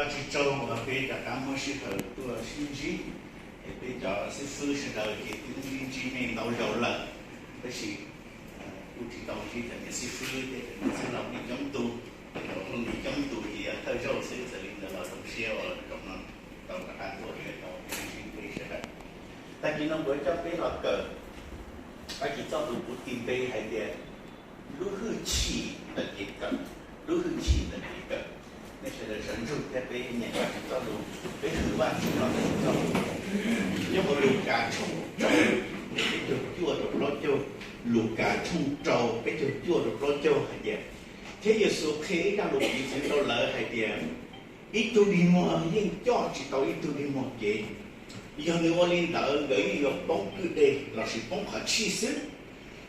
Tsis tsaug uas peb rov qab muaj sij hawm tuaj sib ntsib, es peb cov xib fwb sawv daws ces twb ntsib ntsib nej ntau zaus lawm, tab sis kuj tsis tau ntsib cov niam xib fwb thiab cov niam txiv laus nej coob tus, cov phooj ywg coob tus ces yog thawj zaug xwb, txawm li ntawd los zoo siab uas zaum no tau rov qab tuaj thiab tau ntsib peb sawv daws. Tag kis no kuv coj peb los kawm Vajtswv txoj lus, kuv tis npe hais tias lub hwj chim ntawm kev kawm, lub hwj chim ntawm kev kawm. Nej sawv daws sawv ntsug thiab peb nyeem Vajtswv txoj lus, peb hwm Vajtswv txoj lus. Nyob hauv Lukas tshooj rau, peb caug cuaj rau plaub caug, Lukas tshooj rau peb caug cuaj rau plaub caug hais tias, thiab Yexus qhia ib zaj lus piv txwv rau lawv hais tias, ib tug dig muag yeej coj tsis tau ib tug dig muag kev, yog nws ua li ntawd nkawd yeej yuav poob kwj deg lossis poob qhov tshij xwb.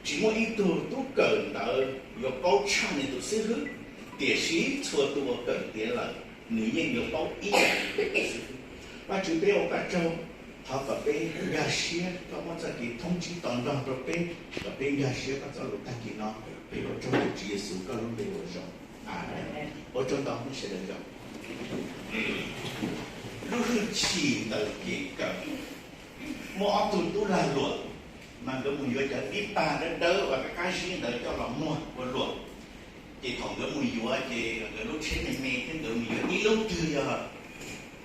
Tsis muaj ib tug tub kawm ntawd yuav paub tshaj nws tus xib hwb, tiam sis txhua tus uas kawm tiav lawm, nws yeej yuav paub ib yam li nws tus xib hwb. Vajtswv, peb ua koj tsaug, thov kom peb nkag siab koj muab txoj kev thoob tsib to nrog rau peb, kom peb nkag siab koj txoj lus tag kis no, peb ua tsaug rau Tswv Yexus koj lub npe uas zoo. Amees. Ua tsaug ntau nej sawv daws zoo. Lub hwj chim ntawm kev kawm. Muaj ob tug tub lag luam, mas nkawd mus yuav cov tib pag dawb dawb uas qab qab zib ntawd coj los muag ua luam. Ces thaum nkawd mus yuav ces nkawd lub tsheb me me thiab nkawd mus yuav ib lub twg yog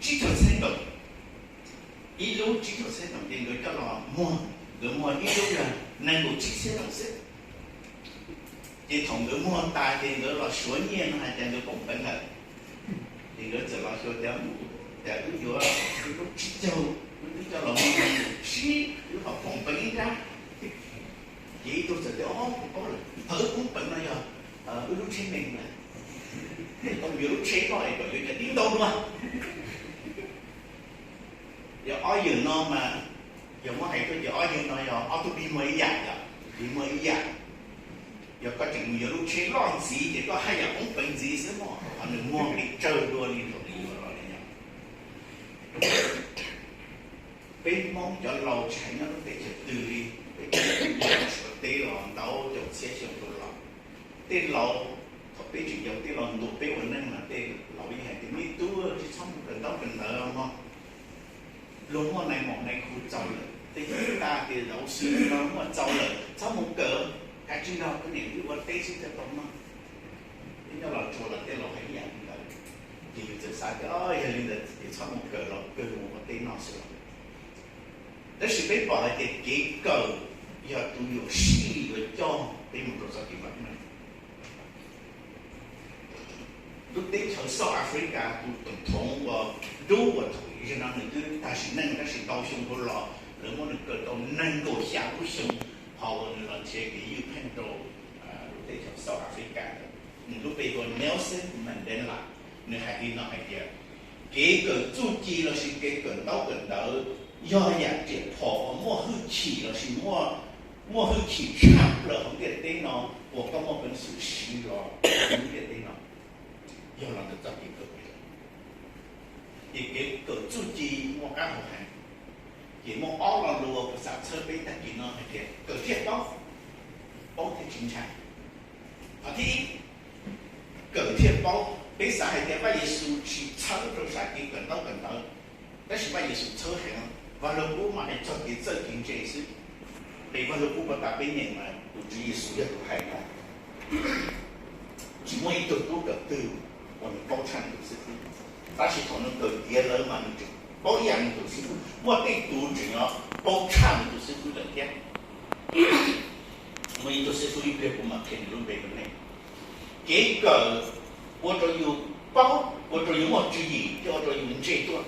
tsib caug txhiab nkaus, ib lub tsib caug txhiab nkaus ces nkawd coj los muag, nkawd muag ib lub yog nees nkaum tsib txhiab nkaus xwb. Ces thaum nkawd muag tas ces nkawd los suav nyiaj no hais tias nkawd poob peev lawm. Ces nkawd txawm los xyuas tias, cas wb yuav lub tsib caug, wb twb coj los muag nees nkaum tsib, wb ho poob peev ib nrab. Ces ib tug txawm tias, o, kuv paub lawm, qhov wb poob peev no yog wb lub tsheb me lawm, tau yuav lub tsheb loj es kom yuav cov tib ntau dua. Yog ob yawm no mas, yog muab hais tuaj ces ob yawm no yog ob tug dig muag ib yam, yog dig muag ib yam. Yog koj tseem mus yuav lub tsheb loj ntxiv ces koj haj yam poob peev ntxiv xwb mog, ho nws muag pes tsawg dua li thaum nws yuav los li yog. Peb Hmoob cov laus tsis hais nyob lub teb chaws twg li, peb cov laus Suav teb los ntau caum txhiab xyoo dhau los, tej laus, thaum peb tseem yau tej laus ntuas peb ua neej mas tej laus yeej hais tias, me tub, tsis txhob mus kawm ntaub kawm ntawv mog. Luag muaj nais maum nais khu txaus lawm, tej yawg tas tias zaum xwm no muaj txaus lawm, txhob mus kawm, kav tsij nrog poj niam wb ua teb xwb thiaj tau noj. Peb nyob Los Tsuas los tej laus hais ib yam li ntawd, ces yus txawm xav tias, o, yog li ntawd ces txhob mus kawm los kawg mus ua teb noj xwb los. Tab sis peb pom hais tias kev kawm yog tus yuam sij yuav coj peb mus rau txoj kev vam meej. Lub teb chaws South Africa tus tổng thống uas dub uas thaum ub no nws twb tag sim neej tab sis ntau xyoo dhau los lawv muab nws kaw tau nees nkaum xya lub xyoo, ho uas nws los nrhiav kev ywj pheej rau lub teb chaws South Africa. Nws lub npe hu ua Nelson Mandela. Nws hais li no hais tias, kev kawm txuj ci lossis kev kawm ntaub kawm ntawv yog yam riam phom uas muaj hwj chim lossis muaj hwj chim tshaj plaws hauv ntiaj teb no uas koj muaj peev xwm siv los hauv ntiaj teb no. Yog los ntawm txoj kev kawm, ces kev kawm txuj ci muaj qab hau heev. Ces muaj ob lo lus uas kuv xav txhawb peb tag kis no hais tias kawm thiaj paub, paub thiaj tsis ntshai. Qhov thib ib, kawm thiaj paub, peb xav hais tias Vaj Yexus tsis txhawb rau sab kev kawm ntaub kawm ntawv, tab sis Vaj Yexus txhawb heev. Vaj Lug Kub mas hais txog kev txawj kev ntse xwb. Pem Vaj Lug Kub puag ta peb nyeem mas tus Tswv Yexus yog tus hais ntag, tsis muaj ib tug tub kawm twg uas nws paub tshaj nws tus xib fwb. Tab sis thaum nws kawm tiav lawm mas nws tseem paub ib yam nws tus xib fwb, muaj tej tus tseem paub tshaj nws tus xib fwb lawm thiab. Muaj ib tug xib fwb ib pliag kuv mam qhia nws lub npe rau nej. Kev kawm ua rau yus paub, ua rau yus muaj tswv yim thiab ua rau yus ntse tuaj.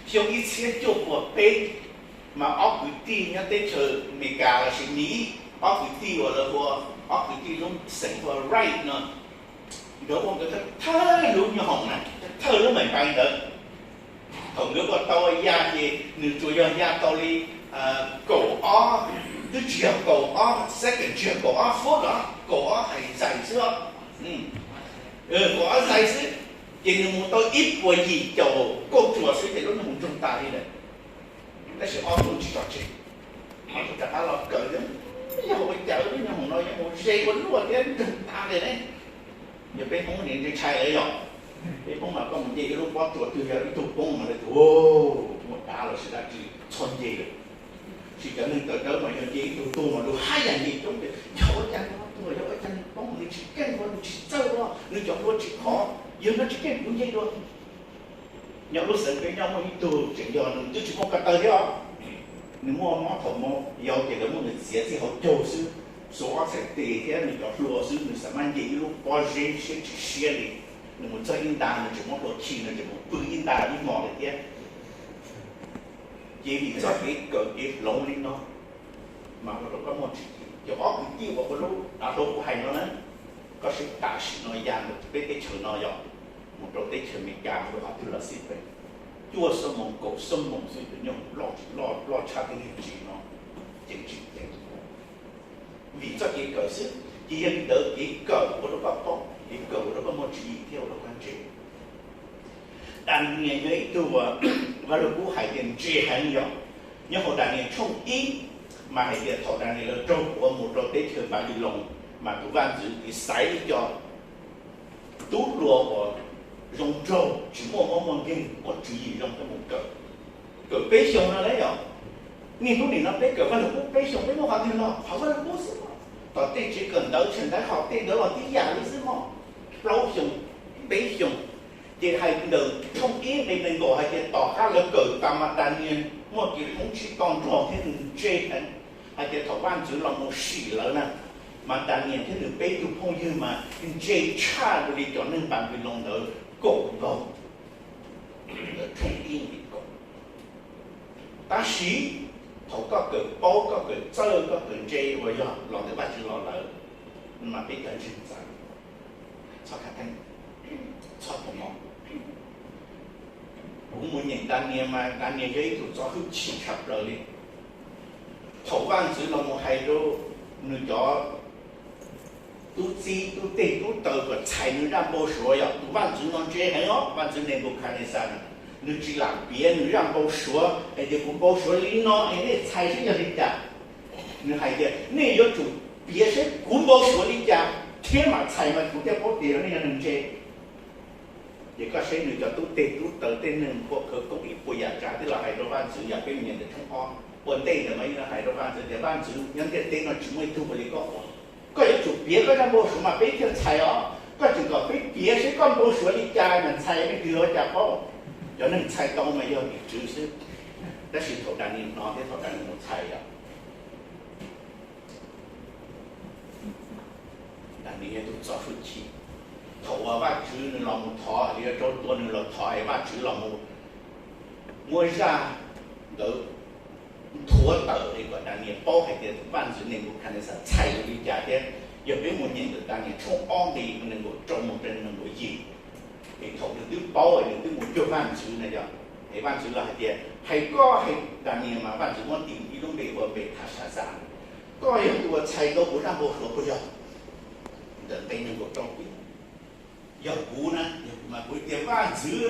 Xyoo ib txhiab cuaj puas peb mas ob kwv tij nyob teb chaws Amelikas lossis Mis, ob kwv tij uas lawv hu ua, ob kwv tij lub xeem hu ua Wright no, nkawd ua nkawd thawj lub nyuag hoom na, thawj lub mem npai ntawd. Thaum nkawd ua tau ya ces nws tsuas yog ya tau li kaum ob, twb tsis yog kaum ob second, tsis yog kaum ob foot os, kaum ob hais zais xwb os, kaum ob zais xwb. Ces nws mus tau ib puas yim caum kauj ruam xwb ces lub nyuag hoom ntsoog tas li lawm. Tab sis ob tug tsis tso tseg, ob tug rov qab los kawm, yog ua cas lub nyuag hoom no yuav mus ze ua luaj thiab ntsoog tas li ne. Yog peb Hmoob ne ntshai lawm yog, peb Hmoob mas koj mus Nce ib lub pob tsuas twg yog ib tug poob mas lawv tias muaj dab los sis dab tsi txhob nce lawm. Sis cov neeg tawv dawb mas yog nce ib tug tuag mas lawv haj yam nce coob tias yog ua cas nws tuag, yog ua cas nws poob, nws tsis keej los nws tsis txawj los nws cov hlua tsis khov, yog nws tsis keej kuv nce dua. Nyob lub xeev peb nyob muaj ib tug tseem yog nws twb tsis muaj ko taw thiab os. Nws muaj mob thaum yau ces lawv muab nws txiav txij hauv caug xwb, xuas ob txhais tes thiab nws cov hlua xwb nws xav mas nce ib lub pob zeb siab tsis siab li. Nws mus txog ib nta nws tseem muab hlua khi nws tseem mus pw ib nta ib hmo lawm thiab. Ces vim txoj kev kawm kev hloov li no mas ua rau koj muaj tswv yim. Cov ob kwv tij uas ua lub dav hlau kuv hais no na, koj saib tam sim no ya ntawm peb teb chaws no yog mus rau teb chaws Amelikas mus rau qhov twg los xij peem, cuaj xuab moos kaum xuab moos xwb tus nyuj loj, loj tshaj tej neeg tsis no, ceev tsis ceev. Vim txoj kev kawm xwb, ces yog li ntawd kev kawm ua rau koj paub, kev kawm ua rau koj muaj tswv yim thiab ua rau koj ntse. Daniel yog ib tug Vaj Lug Kub hais tias ntse heev yog, nyob hauv Daniel tshooj ib mas hais tias thaum Daniel lawv raug puav mus rau teb chaws Npanpiloos mas tus vaj ntxwv tiv xaiv ib co tub hluas uas zoo nraug tsis muaj mob muaj nkeeg muaj tswv yim zoo coj mus kawm, kawm peb xyoos no lawm yog. Niaj hnub nim no peb kawm Vaj Lug Kub peb xyoos peb muaj qhov twg los qhov Vaj Lug Kub xwb mog. Tom tej tsev kawm ntawv tshee ntawv hau tej ntawd los tib yam li xwb mog, plaub xyoos, peb xyoos. Ces hais ntawm tshooj ib nqe nees nkaum hais tias tom qab lawv kawm tas mas Daniel muaj kev poob tsib toj nrog thiab nws ntse heev, hais tias thaum vaj ntxwv los mus sim lawv na, mas Daniel thiab nws peb tug phooj ywg mas ntse tshaj li cov neeg Npanpiloos ntawd kaum nkaus. Tshooj ib nqe kaum. Tab sis thaum koj kawm paub koj kawm txawj koj kawm ntse uas yog los ntawm Vaj Tswv los lawm, mas peb cov ntseeg txawv, txhob khav theeb, txhob pov mov. Kuv mus nyeem Daniel mas Daniel yog ib tug txo hwj chim tshaj plaws li. Thaum vaj ntxwv los mus hais rau nws cov tub txib tub teg tub taws kom txhais nws zaj npau suav, yog tus vaj ntxwv no ntse heev os, vaj ntxwv Nenpukajnexas, nws tsis lam piav nws zaj npau suav hais tias kuv npau suav li no es nej txhais seb yog li cas. Nws hais tias nej yuav tsum piav seb kuv npau suav li cas thiab mam txhais mas kuv thiaj paub tias nej yog neeg ntse. Ces koj saib nws cov tub teg tub taws tej neeg ua khawv koob ib puas yam tsav twb los hais rau vaj ntxwv yam peb mus nyeem ntawm tshooj ob. Ua ntej ntawd mas yeej los hais rau vaj ntxwv tias vaj ntxwv, nyob ntiaj teb no tsis muaj ib tug ua li koj ua. Koj yuav tsum piav koj zaj npau suav mas peb thiaj txhais os. Koj tseem kom peb piav seb koj npau suav li cas mas txhais, nej twg ua cas paub. Cov neeg txhais tau mas yog tim tswv xwb. Tab sis thaum Daniel hnov thiab thaum Daniel mus txhais os, Daniel yog tus txo hwj chim. Thaum uas vaj tswv nws los mus thov, yuav rau tuav nws los thov es vaj tswv los mus muab zaj ntawd nthuav tawm es kom Daniel paub hais tias tus vaj ntxwv Nenpukajnexas txhais li cas thiab. Yog peb mus nyeem ntawm Daniel tshooj ob nqe nees nkaum rau mus rau nees nkaum yim, es thaum nws twb paub es nws twb mus cuag vaj ntxwv na yog, es vaj ntxwv los hais tias hais koj hais Daniel mas vaj ntxwv muab tis ib lub npe ua Npethasaxas, koj yog tus uas txhais tau kuv zaj npau suav puas yog? Ntawm nqe nees nkaum rau pib. Yog kuv na, yog kuv mas kuv tias vaj ntxwv,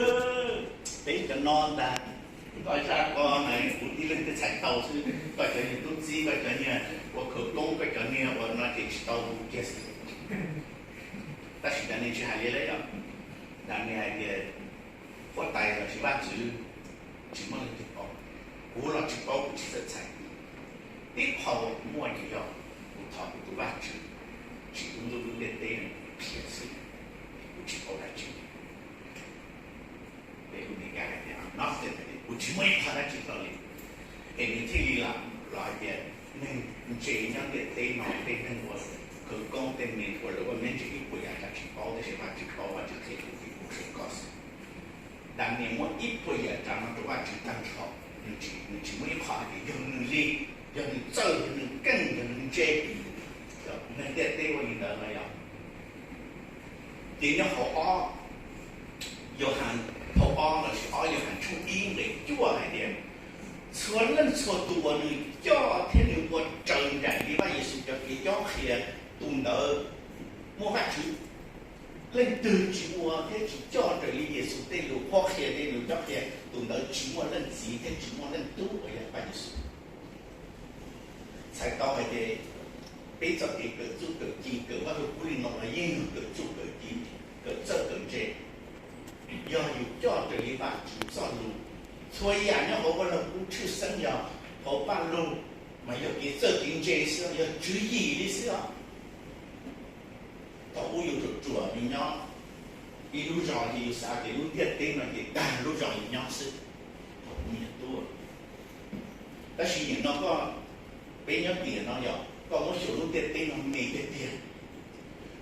peb cov no ntag, koj zaj ko mas kuv tib leeg twb txhais tau xwb, koj cov niag tub txib, koj cov niag ua khawv koob, koj cov niag ua no ces tsis tau kuv kiag xwb. Tab sis Daniel tsis hais li lawm, Daniel hais tias huab tais los sis vaj ntxwv, tsis muaj leej twg paub, kuv los tsis paub, kuv tsis txawj txhais. Tib qho uas kuv muaj ces yog kuv thov kuv tus vaj tswv tsim lub ntuj lub ntiaj teb qhia xwb, kuv tsis paub dab tsi. Peb lus Meskas hais tias nothing, kuv tsis muaj ib qho dab tsi rau li. Es nws thiaj li lam los hais tias neeg ntse nyob ntiaj teb no tej neeg ua khawv koob tej me ua lawv ua me ntsis ib puas yam tsav tsis paub, tab sis Vajtswv paub, Vajtswv qhia kuv vim kuv qhia koj xwb. Daniel muab ib puas yam tsav no rau Vajtswv tag nrho, nws tsis muaj ib qho hais tias yog nws li, yog nws txawj, yog nws keej, yog nws ntse. Neeg ntiaj teb ua li ntawd no yog. Ces nyob hauv ob Yauhas, phau ob lossis ob Yauhas tshooj ib nqe cuaj hais tias, txhua leej txhua tus uas nws coj thiab nws ua raws nraim li Vaj Yexus cov kev cob qhia, tus ntawd muaj Vajtswv. Leej twg tsis ua thiab tsis coj raws li Yexus tej lus qhuab qhia, tej lus cob qhia, tus ntawd tsis muaj Leej Txiv thiab tsis muaj Leej Tub uas yog Vaj Yexus. Txhais tau hais tias peb txoj kev kawm txuj kawm ci kawm Vaj Lug Kub li no los yeej yog kawm txuj kawm ci, kawm txawj kawm ntse. yog yus coj raws li Vajtswv txoj lus. Txhua yam nyob hauv Vaj Lug Kub tshwj xeeb yog hauv Vaj Lug, mas yog kev txawj kev ntse xwb, yog tswv yim li xwb os. Thaum ub yus ruam ruam yus nyob ib lub zos ces yus xav tias lub ntiaj teb no ces tag lub zos yus nyob xwb. Thaum ub yog tuaj, tab sis nim no koj, peb nyob tiam no yog koj muab xyuas lub ntiaj teb no me tiag tiag.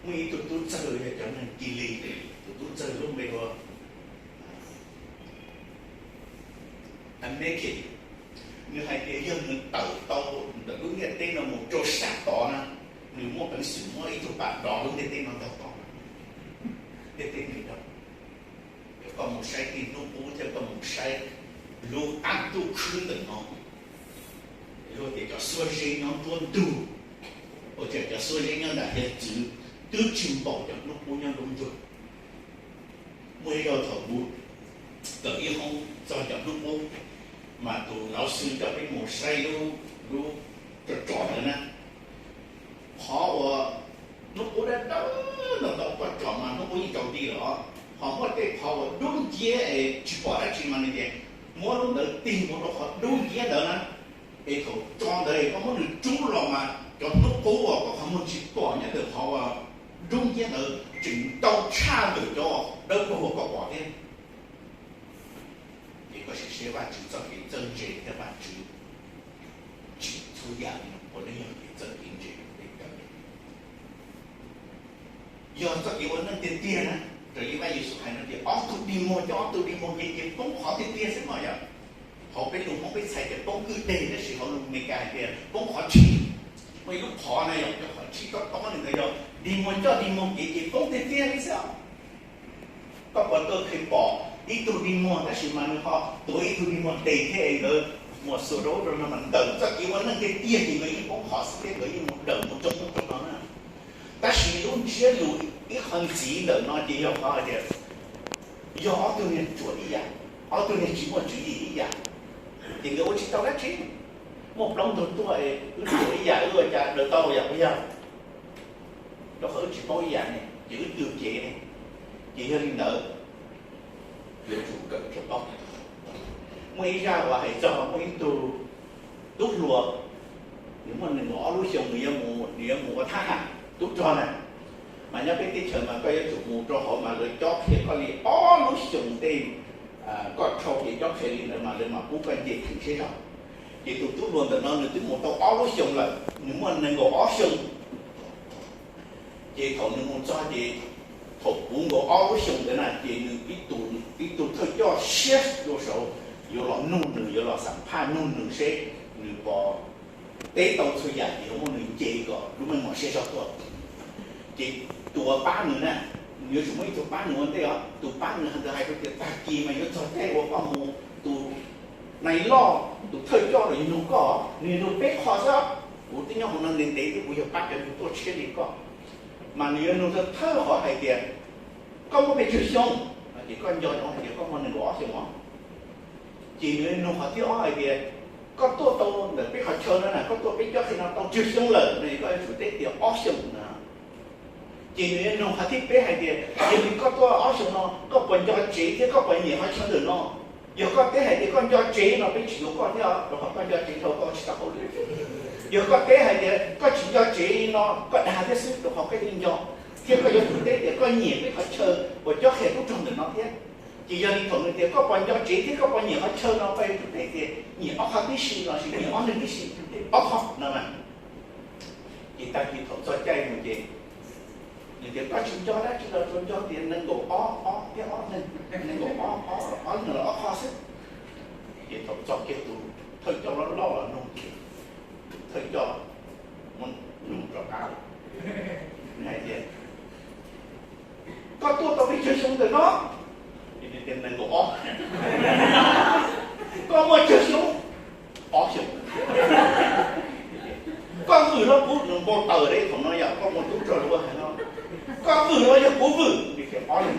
Muaj ib tug tub txawg yog cov neeg Kis Lis, tus tub txawg lub npe hu ua Amekis, nws hais tias yog nws tawm tau ntawm lub ntiaj teb no mus rau sab tod na, nws muaj peev xwm muab ib tug pas dov lub ntiaj teb no ntaug tod. Ntiaj teb nws dov. Yog koj mus saib tej hnub qub thiab koj mus saib lub qab ntuj khwb ntawm no, luag tias cov xuab zeb nyob nruab ntug, ua cas cov xuab zeb nyob nram hiav txwv twb tsis npaum cov hnub qub nyob nruab ntug. Muaj ib zaug thaum kuv kawm ib hoob txog cov hnub qub, mas tus lauj xwb coj peb mus saib lub, lub rog rog ntawd na, qhov uas hnub qub dawb dawb no tau koj tsom mas hnub qub yeej tsaus nti los, ho muaj tej qhov uas dub nciab es tsis pom dab tsi mas nws tias muab lub ntawd tig mus rau qhov dub nciab ntawd na, es thaum tso ntawd koj muab nws rub los mas cov hnub qub uas koj qhov muag tsis pom nyob ntawm qhov uas dub nciab ntawd tseem ntau tshaj ntawm cov dawb paug uas koj pom thiab. Ces koj sim saib Vajtswv txoj kev txawj ntse thiab Vajtswv tsim txhua yam li no puas yog kev txawj kev ntse. Yog txoj kev ua neej tiag tiag na, raws li Vaj Yexus hais no tias ob tug dig muag coj ob tug dig muag kev ces poob qhov tiag tiag xwb no yom. Hauv peb lus Hmoob peb txhais tias poob kwj deg, tab sis hauv lus Amelikas hais tias poob qhov tshib. Muaj ib lub qhov na yog cov qhov tshib tob tob li ntawd, yog dig muag coj dig muag kev ces poob tiag tiag li xwb. Koj puas tuaj kheev pom ib tug dig muag tab sis mas nws ho tuav ib tug dig muag tes thiab es nkawd muag xuas rau ub rau no mas ntawm txoj kev ua neej tiag tiag ces nkawd yeej poob qhov xwb thiab nkawd yeej mus dawm mus tsoo ub tsoo no na. Tab sis lub ntsiab lus ib qho ntxiv ntawm no ces yog qhov hais tias yog ob tug niag ruam ib yam, ob tug niag tsis muaj tswv yim ib yam, ces nkawd ua tsis tau dab tsi. Muaj plaub ntug tuaj es wb ruam ib yam wb ua cas daws tau yam puas yog? Rau qhov wb tsis paub ib yam ne ces wb twb cev ne. Ces yog li ntawd yuav tsum kawm tshuaj paub. Muaj ib zaj uas hais txog muaj ib tug tub hluas, nws muaj nees nkaum ob lub xyoos, nws yuav mus, nws yuav mus ua thab ham tub rog na. Mas nyob peb teb chaws mas koj yuav tsum mus rau hauv mas lawv cob qhia koj li ob lub xyoos tej, koj rhau ces cob qhia li ntawd mas lawv mam pub koj nce theem siab zog. Ces tus tub hluas ntawm no nws twb mus tau ob lub xyoos lawm, nws muaj nees nkaum ob xyoos. Ces thaum nws mus txog ces thaum puv nkaus ob lub xyoos ntawd na ces nws ib tug thawj coj siab dua saud yuav los nug nws, yuav los xam phaj nug nws seb nws puas teb tau txhua yam ces yuav muab nws nce kom lub meej mom siab zog tuaj. Ces tus uas pab nws na, nws yuav tsum muaj ib tug pab nws ua ntej os. Tus pab nws ntawd hais rau tias tag kis mas yuav txog caij uas koj mus, tus nais loj tus thawj coj los yuav nug koj, nws yuav nug peb qho xwb. Kuv twb nyob hauv no ntev ntev twb kuv yog pab cov neeg tuaj tshiab li koj. Mas nws yuav nug thawj thawj qhov hais tias koj muaj pes tsawg xyoo, ces koj nco ntsoov hais tias koj muaj nees nkaum ob xyoos os. Ces nws yuav nug qhov thib ob hais tias koj tuaj tau ntawm peb qhov chaw no na, koj tuaj peb cob qhia no tau tsawg xyoo lawm no, koj yuav tsum teb tias ob xyoos na. Ces nws yuav nug qhov thib peb hais tias yog li koj tuaj ob xyoos no koj puas nco tsev thiab koj puas nyiam qhov chaw ntawm no? Yog koj teb hais tias koj nco tsev no peb tsis yuav koj thiab, rau qhov koj nco tsev dhau koj tsis tau hauj lwm. Yog koj teb hais tias koj tsis nco tsev no koj dag thiab xwb, rau qhov koj yeej nco, thiab koj yuav tsum teb tias koj nyiam peb qhov chaw uas cob qhia tub rog ntawm no thiab. Ces yog li thaum nws tias koj puas nco tsev thiab koj puas nyiam qhov chaw no, koj yuav tsum teb tias nyiam ob qho tib si los sis nyiam ob neeg tib si, ob qho no mas. Ces tag kis thaum txog caij mus ces nws tias koj tsis nco dab tsi los tsuas nco tias nees nkaum ob, ob thiab ob neeg, nees nkaum ob, ob, ob neeg los ob qho xwb. Ces thaum txog kiag tus thawj coj loj loj los nug ces tus thawj coj muab nug rov qab, nws hais tias koj tuaj tau pes tsawg xyoo ntawm no? Nees nkaum ob. Koj muaj tsawg xyoo? Ob xyoo. Koj vwm los puv? Nws npau taws li thaum no yog koj muaj tub rog los hais no, koj vwm los yog kuv vwm? Nws tias ob leeg.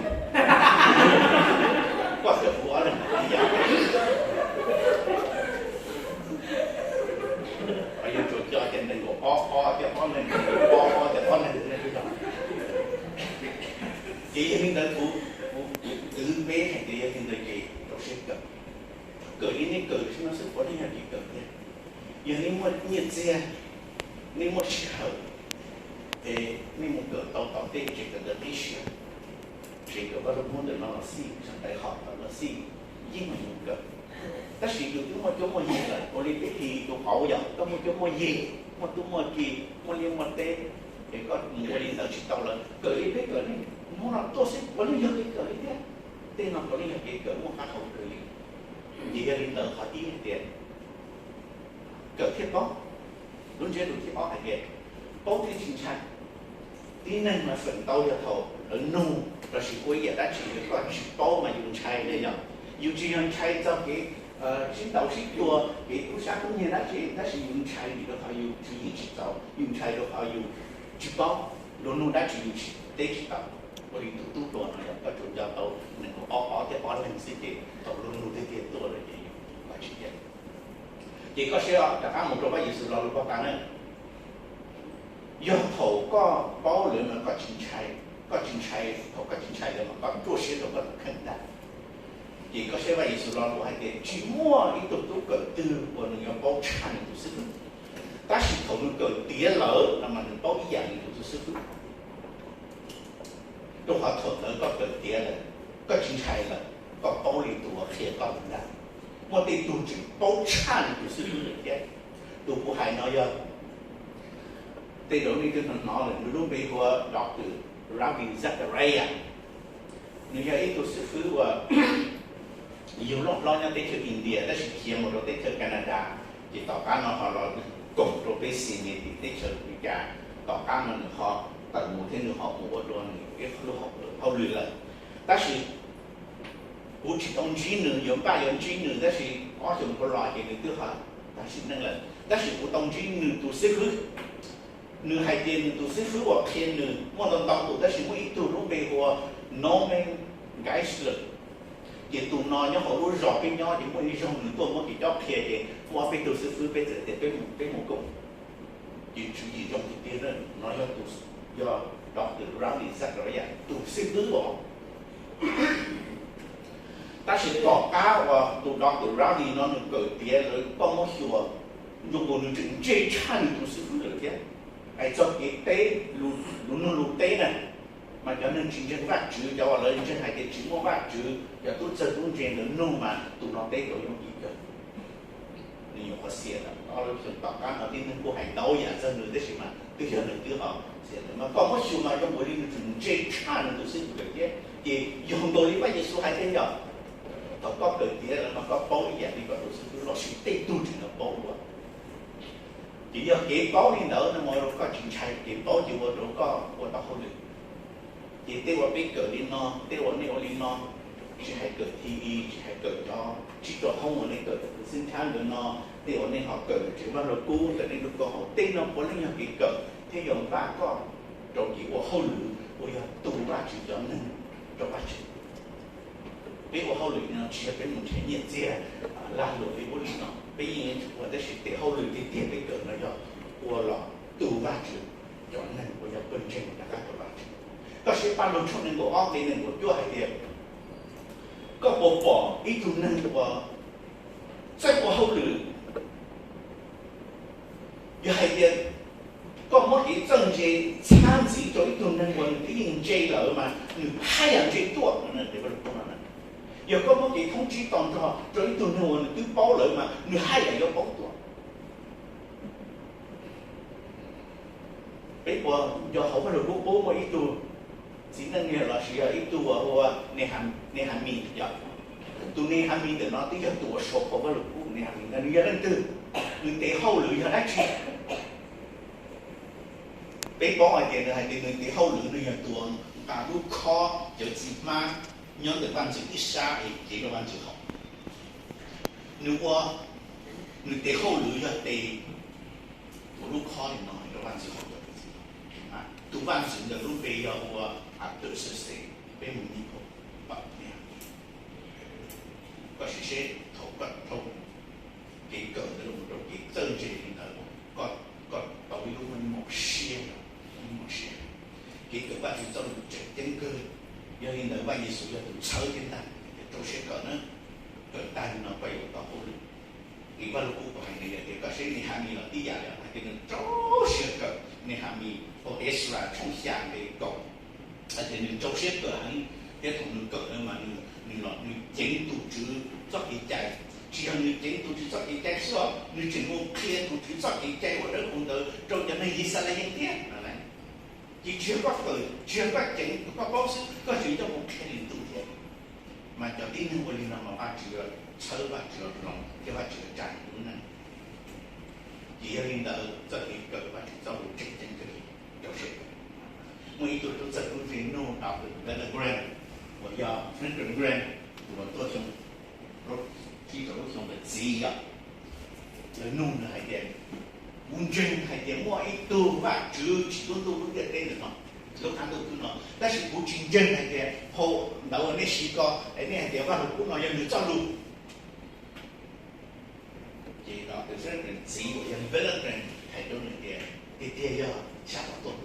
Kawm li nej kawm no xwb puav leej yog kev kawm tiag. Yog nej muaj nyiaj txiag, nej muaj sij hawm, es nej mus kawm tau tom tej tsev kawm ntawv qib siab, tsev kawm Vaj Lug Kub ntawm no los xij, sab tais hom ntawd los xij, yeej mus kawm. Tab sis yus twb muaj cuab muaj yig lawm, ua li peb hais tus qauv yog koj muaj cuab muaj yig, muaj tub muaj ki, muaj liaj muaj teb, es koj mus ua li ntawd tsis tau lawm. Kawm li peb kawm nej hnub no tuaj xwb puav leej yog kev kawm li thiab. Tej no puav leej yog kev kawm muaj qab hau kawg li. Ces yog li ntawd qhov ib hais tias kawm thiaj paub. Lub ntsiab lus thib ob hais tias paub thiaj tsis ntshai. Tib neeg mas feem ntau yog thaum lawv nug lossis ua ib yam dab tsi koj tsis paub mas yus ntshai ne yom. Yus tsis yog ntshai txog kev sib ntaus sib tua, kev kub sab kub nyiag dab tsi, tab sis yus ntshai vim rau qhov yus tswv yim tsis txaus, yus ntshai rau qhov yus tsis paub, luag nug dab tsi yus teb tsis tau. Ua li tus tub hluas no yog koj tsuas nco tau nees nkaum ob pob thiab ob leeg xwb ces thaum luag nug tiag tiag tuaj lawm ces yus koj tsis yeej. Ces koj saib rov qab mus rau Vaj Yexus lo lus paj tas na. Yog thaum koj paub lawm mas koj tsis ntshai, koj tsis ntshai, thaum koj tsis ntshai lawm mas koj ruaj siab rau koj tus kheej ntag. Ces koj saib Vaj Yexus lo lus hais tias tsis muaj ib tug tub kawm twg uas nws yuav paub tshaj nws tus xib hwb, tab sis thaum nws kawm tiav lawm no mas nws paub ib yam li nws tus xib hwb. Rau qhov thaum ntawd koj kawm tiav lawm, koj tsis ntshai lawm, koj paub li tus uas qhia koj lawm ntag. Muaj tej tug tseem paub tshaj nws tus xib hwb lawm thiab. Tus kuv hais no yog tej zaum nej twb hnov hnov lawm, nws lub npe hu ua Doctor Ravi Zacharias. Nws yog ib tug xib hwb uas yug loj hlob nyob teb chaws India tab sis khiav mus rau teb chaws Canada, ces tom qab no ho los koom rau peb Xi Mes tim teb chaws Amelikas. Tom qab no nws ho tawm mus thiab nws ho mus ua dua nws ib lub hauj lwm lawm. Tab sis kuv tsis tau ntsib nws, yuav npaj yuav ntsib nws tab sis ob xyoos dhau los ces nws twb ho tag sim neej lawm. Tab sis kuv tau ntsib nws tus xib hwb. Nws hais tias nws tus xib hwb uas qhia nws muaj ntau ntau tus tab sis muaj ib tug lub npe hu ua Norman Geisler. Ces tus no nyob hauv lub zos peb nyob ces muaj ib zaug nws tuaj muab kev cob qhia ces muaj ob peb tug xib hwb peb txawm tias peb mus koom. Ces tswv yim zoo tiag tiag no yog tus, yog Doctor Ravi Zacharias tus xib hwb os. Tab sis tom qab uas tus Doctor Ravi no nws kawm tiav lawm koj muab xyuas, zoo nkaus nws tseem ntse tshaj nws tus xib hwb lawm thiab. Hais txog kev teb, lus nug lus teb na, mas cov neeg tsis ntseeg Vajtswv, cov uas lawv ntseeg hais tias tsis muaj Vajtswv, cov tub txawg tub ntse ntawd nug mas tus no teb tau yooj yim kawg. Nws nyuam qhuav xiam lawm, ob lub xyoo tom qab no tib neeg kuj hais ntau yam txog nws tab sis mas twb yog nws twb ho xiam lawm mas koj muab xyuas mas zoo nkaus li nws tseem ntse tshaj nws tus xib hwb lawm thiab. Ces yog nkaus li Vaj Yexus hais tias yog thaum koj kawm tiav lawm mas koj paub ib yam li koj tus xib hwb los sis tej tug tseem yuav paub dua. Ces yog kev paub li ntawd no mas koj tsis ntshai, kev paub ces ua rau koj ua tau hauj lwm. Ces tej uas peb kawm li no, tej uas nej ua li no, tsis hais kawm T E, tsis hais kawm cov tsib rau hoob uas nej kawm ntawm kwv xib nthab ntawd no, tej uas nej ho kawm ntawm tsev Vaj Lug Kub ntawm nej lub koom haum, tej no puav leej yog kev kawm thiab yog npaj koj rau kev ua hauj lwm uas yog tu Vajtswv cov neeg rau Vajtswv. Peb ua hauj lwm no tsis yog peb mus nrhiav nyiaj txiag, lag luam li ub li no, peb yeej ua, tab sis tes hauj lwm tiag tiag peb kawm no yog ua los tu Vajtswv cov neeg uas yog pawg ntseeg rov qab rau Vajtswv. Koj saib Paj Lug tshooj nees nkaum ob nqe nees nkaum cuaj hais tias, koj puas pom ib tug neeg uas txawj ua hauj lwm, yog hais tias koj muab kev txawj ntse txhab ntxiv rau ib tug neeg uas nws twb yeej ntse lawm mas nws haj yam ntse tuaj. Yog koj muab kev thoob tsib to nrog rau ib tug neeg uas nws twb paub lawm mas nws haj yam yuav paub tuaj. Peb puas nco hauv Vaj Lug Kub qub muaj ib tug txiv neej niag los sis yog ib tug uas hu ua Nehamis yom? Tus Nehamis ntawm no twb yog tus uas sau hauv Vaj Lug Kub. Nehamis ntawd nws yog leej twg? Nws tes hauj lwm yog dab tsi? Peb paub hais tias nws hais tias nws tes hauj lwm nws yog tus uas nqa lub khob cawv txiv hmab nyob ntawm vaj ntxwv ib sab es cev rau vaj ntxwv haus. Nws ua, nws tes hauj lwm yog tes ua lub khob li no rau vaj ntxwv haus. Tus vaj ntxwv ntawd lub npe yog ua Artaxerxes, peb mus nyeem pom ne. Koj sim seb thaum koj dhau kev kawm ntawd los rau kev txawj ntse li ntawd, koj tau ib lub meej mom siab, meej mom siab. Kev kawm Vajtswv txoj lus tseem ceeb kawg. Yog li ntawd Vaj Yexus yog tus txhawb thiab ntag, rau siab kawm na. Kawm tag li no koj yuav tau hauj txoj kev cai, tsis yog nws ceev tus Tswv txoj kev cai xwb, nws tseem mus qhia tus Tswv txoj kev cai uas dawb huv ntawd rau cov neeg Yixalayees thiab no. Ces tsis yog koj kawm, tsis yog koj ceev, koj paub xwb, koj tseem coj mus qhia lwm tus thiab. Mas cov tib neeg ua li no mas Vajtswv txhawb, Vajtswv zoo thiab Vajtswv tsa lub neej. Ces yog li ntawd txoj kev kawm Vajtswv txoj lus tseem ceeb kawg rau sawv daws. Muaj ib tug tub txawj tub ntse nug Doctor William Grant uas yog Franklin Grant uas tuaj xyoo tsib rau lub xyoo ntawm txiv yom. Lawv nug nws hais tias, kuv ntseeg hais tias muaj ib tug Vajtswv tsim lub ntuj lub ntiaj teb ntawm no, lub qab ntuj twb no, tab sis kuv tsis ntseeg hais tias hauv ntawd uas nej siv ko es nej hais tias Vaj Lug Kub no yog nws txoj lus. Ces Doctor Franklin txiv uas yog William Grant hais rau nws tias, tiag tiag yog xya pov tuaj.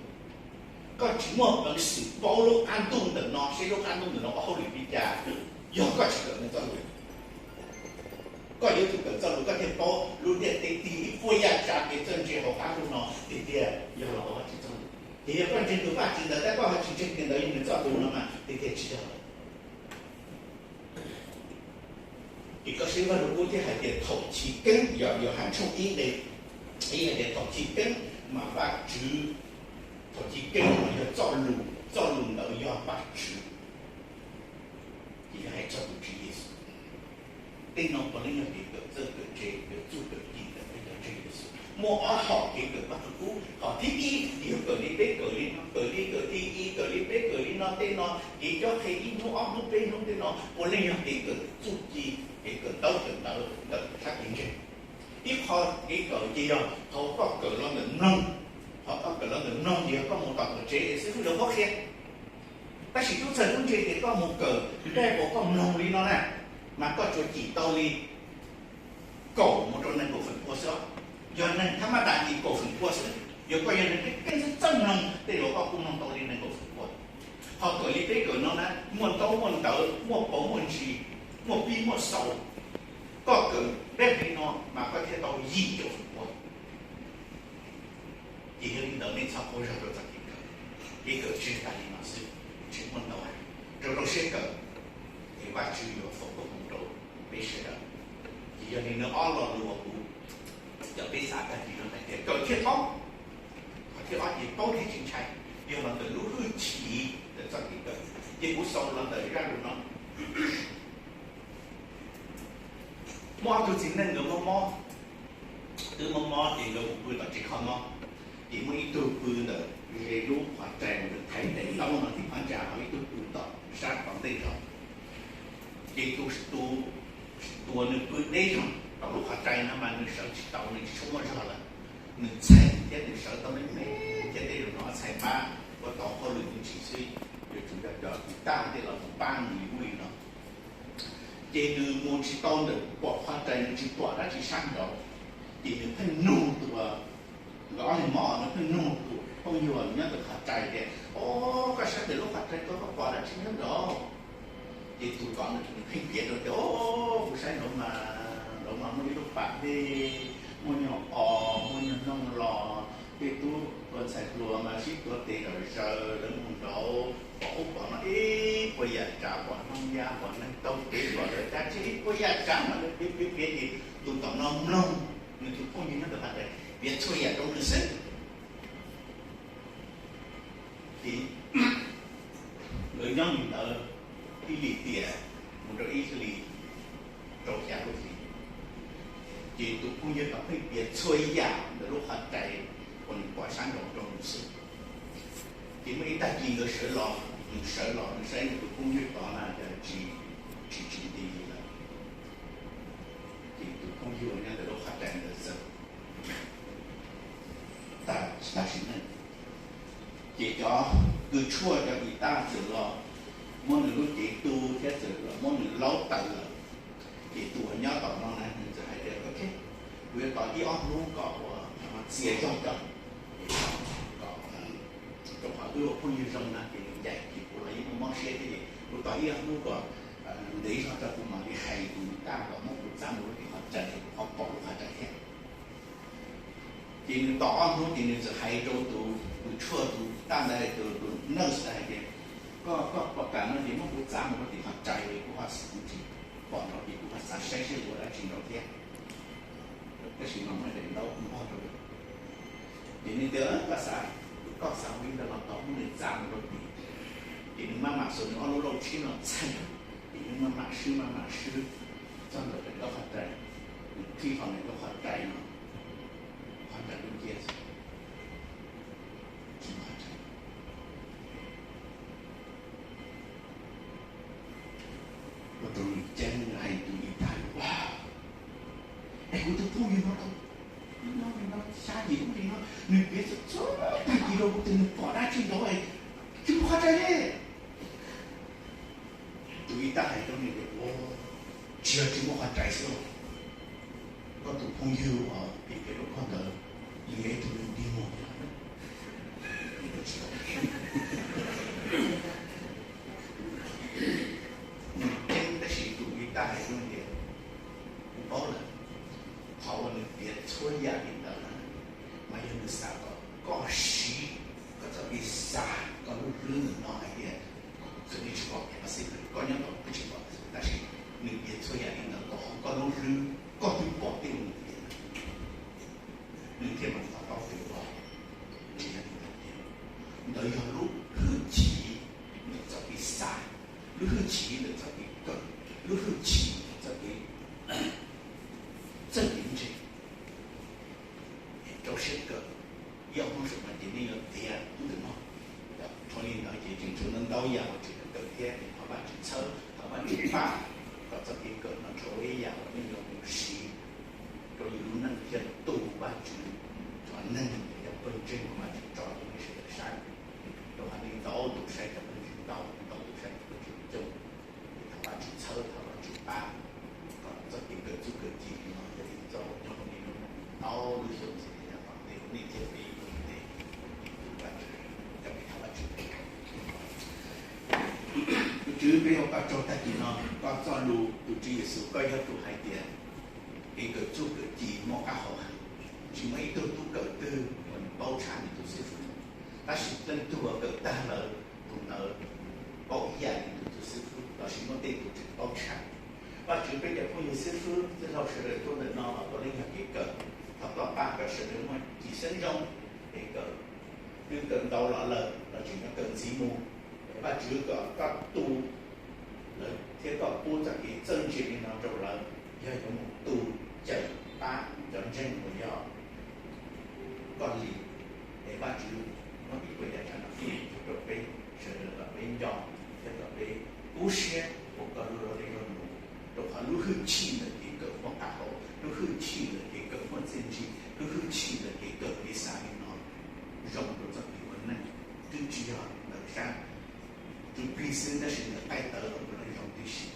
Koj tsis muaj peev xwm paub lub qab ntuj ntawm no, seb lub qab ntuj ntawm no ua hauj lwm li cas yog koj tsis kawm nws txoj lus. Koj yuav tsum kawm txoj lus koj thiaj paub lub ntiaj teb tig ib puas yam tsav kev txawj ntse hauv qab ntuj no tiag tiag yog los ua Vajtswv txoj lus. Ces yog koj ntseeg tus Vajtswv ntawd tab koj ho tsis ntseeg tias ntawd yog nws txoj lus no mas tiag tiag tsis yog lawm. Ces koj saib Vaj Lug Kub thiaj hais tias thaum chiv keeb, yog Yauhas tshooj ib nqe ib hais tias thaum chiv keeb mas Vajtswv, thaum chiv keeb mas yog txoj lus, txoj lus ntawd yog Vajtswv. Ces yog hais txog tus Tswv Yexus. Tej no puav leej yog kev kawm txawj kawm ntse, kawm txuj kawm ci ntawm peb cov ntseeg Yexus. Muaj ob hom kev kawm Vaj Lug Kub, hom thib ib yog kawm li peb kawm li no, kawm li kawm li ib, kawm li peb kawm li no, tej no kev cob qhia ib hnub ob hnub peb hnub tej no puav leej yog kev kawm txuj ci, kev kawm ntaub kawm ntawv ntawm sab kev ntseeg. Ib qho kev kawm ces yog thaum koj kawm los ntawm mloog, thaum koj kawm los ntawm mloog ces yog koj mus tom tuam tsev es xib hwb lawv muab qhia. Tab sis tub txawj tub ntse ces koj mus kawm nrog uas koj mloog li no na, mas koj tsuas cim tau li kaum mus rau nees nkaum feem pua xwb. Yog neeg thab mab das ces kaum feem pua xwb. Yog koj yog neeg keeb xwb txawj mloog tej zaum koj kuj mloog tau li nees nkaum feem pua. Ho kawm li peb kawm no na, muaj ntaub muaj ntawv, muaj pauv muaj ntsis, muaj pib muaj xaus. Koj kawm nrog li no mas koj thiaj tau yim caum feem pua. Ces yog li ntawd nej txhob quaj zog rau txoj kev kawm. Kev kawm tsis tas li no xwb, tsis muaj ntau, rau rau siab kawm, ces Vajtswv yuav foom koob hmoov rau peb sawv daws. Ces yog li no ob lo lus uas kuv cov peb xav tag kis no hais tias kawm thiaj paub, kawm thiaj paub ces paub thiaj tsis ntshai, yog los ntawm lub hwj chim ntawm txoj kev kawm. Ces kuv xaus los ntawm zaj lus no. Muaj ob tug txiv neej nkawd mob mob, twb mob mob ces nkawd mus pw tom tsev kho mob. Ces muaj ib tug pw ntawm ze lub qhov rais ntawm thaiv tes taub no tim phab ntsa, ho ib tug pw tom sab tom ntej zog. Ces tus, tus uas nws pw deb zog tom lub qhov rais no mas nws sawv tsis tau, nws tsis tshua muaj zog lawm. Nws txhais thiab nws sawv tau me me thiab tej zaum no txhais pab ua tau hauj lwm me ntsis xwb, yuav tsum cov tus taj tej los mus pab nws li ub li no. Ces nws mus tsis tau ntawm pom qhov rais, nws tsis pom dab tsi sab nraud. Ces nws pheej nug tus, nkawd ob leeg mob, nws pheej nug tus phooj ywg nyob ntawm qhov rais tias, o, koj saib ntawm lub qhov rais ko koj pom dab tsi nyob nraud? Ces tus tom no nws pheej piav rau tias, o, kuv saib nraud mas, nraud mas muaj ib lub pas dej, muaj nyuag os, muaj nyuag noog los, tej tub hluas ntxhais hluas mas sib tuav tes zom zaws lawv mus nraud, pom ub pom no ib puas yam tsav, pom noog ya, pom neeg taug kev, pom lawv dab tsi ib puas yam tsav mas lawv piav piav piav ces tus tom no mloog nws tus phooj ywg nyob ntawm qhov rais piav txhua yam rau nws xwb. Ces nkawd nyob li ntawd ib hlis tiam mus rau ib hlis rau xya lub hlis, ces tus phooj ywg no pheej piav txhua yam ntawm lub qhov rais uas nws pom sab nraud rau nws xwb. Ces muaj ib tag kis nkawd sawv los, nws sawv los nws saib nws tus phooj ywg tod na cas tsis, tsis tsis nti li lawm. Ces tus phooj ywg uas nyob ntawm lub qhov rais ntawd txawm tag, tag sim neej. Ces cov kws tshuaj cov kws taj txawm los muab nws lub cev tu thiab txawm los muab nws laub tawm lawm. Ces tus uas nyob tom no na nws txawm hais tias, ok, kuv yuav tos ib ob hnub kom ua txias zog cov, kom, rau qhov wb ua phooj ywg zoo na ces nws ncaim ces kuv los yeej muaj mob siab thiab ces kuv tos ib ob hnub kom ntev zog tso kuv mam li hais tus taj kom muab kuv txav mus rau tim qhov rais es kuv ho pom lub qhov rais thiab. Ces nws tos ob hnub ces nws txawm hais rau tus kws tshuaj tus taj ntawd, tus, tus nurse ntawd hais tias, koj, koj pom kam no ces muab kuv txav mus rau tim qhov rais es kuv ho xav, kuv tsis pom nraud ces kuv ho xav saib seb ua dab tsi nraud thiab. Tab sis mas muaj daim ntaub npog rau lawm. Ces nws tias, koj xav, koj xav ua li ntawd los tau, muab nws txav mus rau tim, ces nws maj mam xuas nws ob lub lauj tsheb no txhais, ces nws maj mam swb maj mam swb txog ntawm daim ntaub qhov rais, nws qhib hlo daim ntaub qhov rais no, qhov rais lub nciab, tsis muaj qhov rais. Ua rau nws ceeb, nws hais tus ib thaj, ua, es kuv tus phooj ywg no tau, no no xya yim lub li no, nws piav txhua tag kis rau kuv tias nws pom dab tsi nraud, tsis muaj qhov rais li. Tus ib thaj hais rau nws tias, ua, tsis yog tsis muaj qhov rais xwb, koj tus phooj ywg uas piav piav rau koj ntawd, nws yog ib tug neeg dig muag. Nws ceeb tab sis tus ib thaj hais rau nws tias, kuv paub lawm, qhov uas nws piav txhua yam li ntawd na, mas yog nws xav kom koj siv koj txoj kev xav, koj lub hlwb ntawm no hais tias, kuv txawm tsis pom kev pav xij, koj nyob tod kuv tsis pom, tab sis nws piav txhua yam li ntawd kom koj lub hlwb, koj twb pom tej uas nws piav, nws thiaj mam to taub tias, tsis yog li ntawd tiag. Ntawd yog lub hwj chim ntawm txoj kev xav, lub hwj chim ntawm txoj kev kawm, lub hwj chim ntawm txoj kev txawj kev ntseeg, rau siab kawm. Ib ob hnub saum no ces nej yuav tiav lub ntawm no. Dhau li ntawd ces tseem tshuav ntau ntau yam uas tseem kawm thiab, ces thov Vajtswv txhawb, thov Vajtswv pab kom txoj kev kawm no rau ib yam uas nej yuav mus siv rau yus lub neej thiab tu Vajtswv cov neeg uas yog pawg ntseeg uas Vajtswv tso rau nej sawv daws saib. Rau qhov nej ntau tus saib cov pawg ntseeg ntau, ntau tus saib cov pawg ntseeg coob. Thov Vajtswv txhawb, thov Vajtswv pab kom txoj kev kawm txuj kawm ci no yog li ntau, nyob hauv nej lub neej ntau lub xyoo ntxiv yav tom ntej, nej thiab peb ua ntej, tus Vajtswv, cov peb thov Vajtswv. Tus Tswv, peb ua koj tsaug tag kis no, koj txoj lus, tus Tswv Yexus, koj yog tus hais tias kev kawm txuj kawm ci muaj qab hau heev, tsis muaj ib tug tub kawm twg uas nws paub tshaj nws tus xib fwb. Tab sis leej twg uas kawm tag lawm, tus ntawd paub ib yam li nws tus xib fwb, los sis muaj tej tus tseem paub tshaj. Vajtswv, peb cov phooj ywg xib fwb txwj laug sawv daws tuaj ntawm no los puav leej yog kev kawm. Thov koj pab kom sawv daws muaj cim xeeb zoo, kev kawm, twb kawm ntau los lawm los tseem yuav kawm ntxiv mus. Vajtswv, kom koj tu lawv thiab koj pub txoj kev txawj ntse li no rau lawv, yog yuav mus tu cawm pab cov ntseeg uas yog koj li. Es Vajtswv, muab ib puas yam tsav no fij rau peb sawv daws kom peb nco thiab kom peb kub siab ua koj lub luag tej luag lus, rau qhov lub hwj chim ntawm kev kawm muaj qab hau, lub hwj chim ntawm kev kawm muaj txiaj ntsig, lub hwj chim ntawm kev kawm li xav li no zoo rau txoj kev ua neej, twb tsis yog ntawm sab tus plig xwb tab sis ntawm qaij tawv los puav leej zoo tib si.